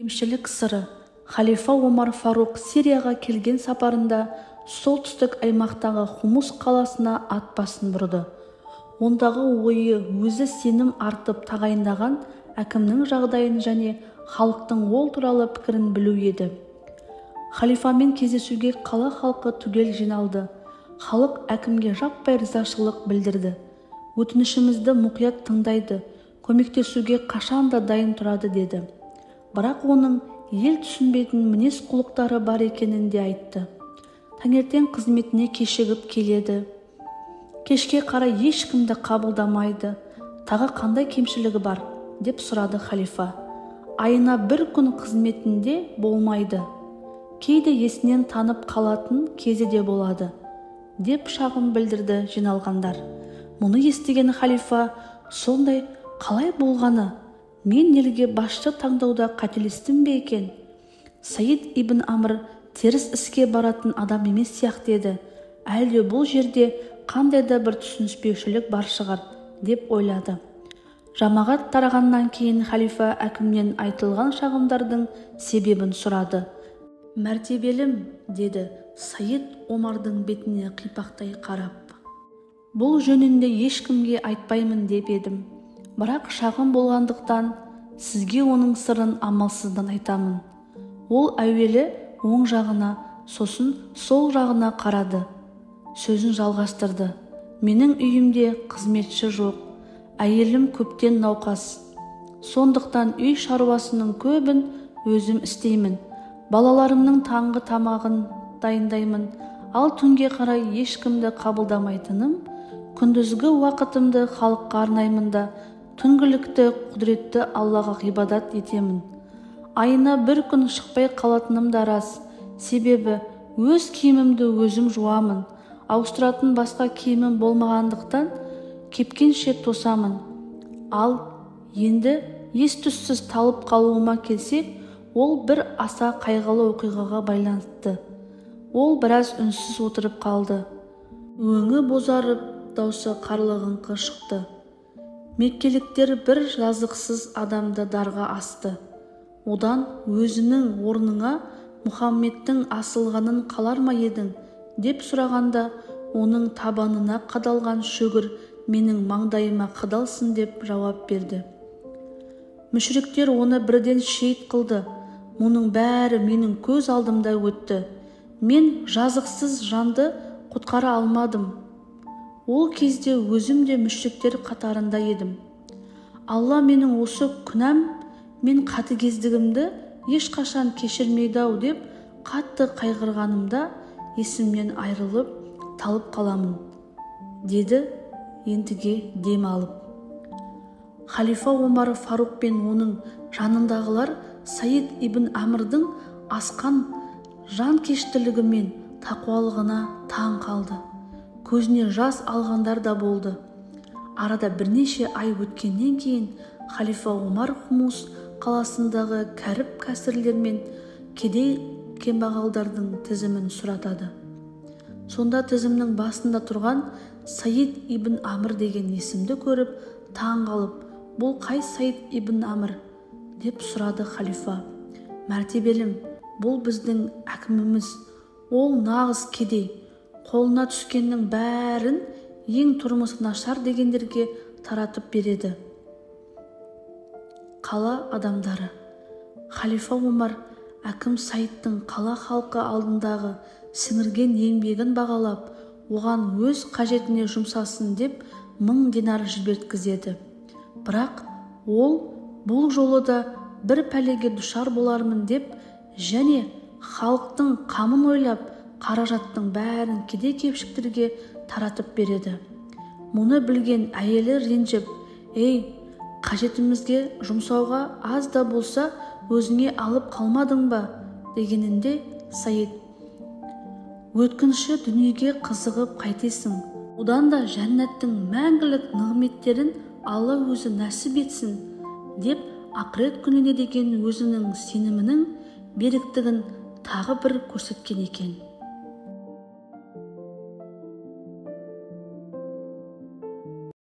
Кемшілік сыры. Халифа Омар Фаруқ Сирияға келген сапарында солтүстік аймақтағы Хумус қаласына ат басын бұрды. Ондағы ойы өзі сенім артып тағайындаған әкімнің жағдайын және халықтың ол туралы пікірін білу еді. Халифамен кездесуге қала халқы түгел жиналды. Халық әкімге жаппай ризашылық білдірді. Өтінішімізді мұқият тыңдайды, көмектесуге қашан да дайын тұрады деді. Бірақ оның ел түсінбейтін мінез-құлықтары бар екенін де айтты. Таңертең қызметіне кешігіп келеді. Кешке қарай ешкімді қабылдамайды. Тағы қандай кемшілігі бар, деп сұрады халифа. Айына бір күн қызметінде болмайды. Кейде есінен танып қалатын кезі де болады, деп шағым білдірді жиналғандар. Мұны естіген халифа, сондай қалай болғаны? Мен елге басшы таңдауда қателестім бе екен? Саид ибн Амр теріс іске баратын адам емес сияқты еді. Әлде бұл жерде қандай да бір түсініспеушілік бар шығар, деп ойлады. Жамағат тарағаннан кейін халифа әкімнен айтылған шағымдардың себебін сұрады. Мәртебелім, деді Саид Омардың бетіне қипақтай қарап. Бұл жөнінде ешкімге айтпаймын деп едім. Бірақ шағым болғандықтан сізге оның сырын амалсыздан айтамын. Ол әуелі оң жағына, сосын сол жағына қарады. Сөзін жалғастырды. Менің үйімде қызметші жоқ. Әйелім көптен науқас. Сондықтан үй шаруасының көбін өзім істеймін. Балаларымның таңғы тамағын дайындаймын. Ал түнге қарай ешкімді қабылдамайтыным, күндізгі уақытымды халыққа арнаймын да, түнгілікті құдіретті Аллаға ғибадат етемін. Айына бір күн шықпай қалатыным да рас. Себебі өз киімімді өзім жуамын. Ауыстыратын басқа киімім болмағандықтан кепкенше тосамын. Ал енді ес-түссіз талып қалуыма келсек, ол бір аса қайғылы оқиғаға байланысты. Ол біраз үнсіз отырып қалды. Өңі бозарып, даусы қарлығыңқы шықты. Меккеліктер бір жазықсыз адамды дарға асты. Одан өзінің орныңа Мұхаммедтің асылғанын қалар ма едің, деп сұрағанда, оның табанына қадалған шөгір менің маңдайыма қадалсын деп жауап берді. Мүшриктер оны бірден шейіт қылды. Мұның бәрі менің көз алдымда өтті. Мен жазықсыз жанды құтқара алмадым. Ол кезде өзім де мүшриктер қатарында едім. Алла менің осы күнәм мен қатыгездігімді ешқашан кешірмейді-ау деп қатты қайғырғанымда есімнен айырылып талып қаламын, деді ентіге дем алып. Халифа Омар Фаруқ пен оның жанындағылар Саид ибн Амрдың асқан жанкештілігі мен тақуалығына таң қалды. Көзіне жас алғандар да болды. Арада бірнеше ай өткеннен кейін халифа Омар Хумус қаласындағы кәріп-кәсірлер мен кедей кембағалдардың тізімін сұратады. Сонда тізімнің басында тұрған Саид ибн Амр деген есімді көріп, таң қалып, бұл қай Саид ибн Амр? Деп сұрады халифа. Мәртебелім, бұл біздің әкіміміз. Ол нағыз кедей. Қолына түскеннің бәрін ең тұрмысы нашар дегендерге таратып береді. Қала адамдары. Халифа Омар әкім Саидтың қала халқы алдындағы сіңірген еңбегін бағалап, оған өз қажетіне жұмсасын деп 1000 динар жіберткізеді. Бірақ ол бұл жолы да бір пәлеге душар болармын деп және халықтың қамын ойлап, қаражаттың бәрін кедей-кепшіктерге таратып береді. Мұны білген әйелі ренжіп, «Ей, қажетімізге жұмсауға аз да болса өзіңе алып қалмадың ба?» дегенінде Саид, «Өткінші дүниеге қызығып қайтесің, одан да жәннаттың мәңгілік нығметтерін Алла өзі нәсіп етсін», деп ақырет күніне деген өзінің сенімінің беріктігін тағы бір көрсеткен екен.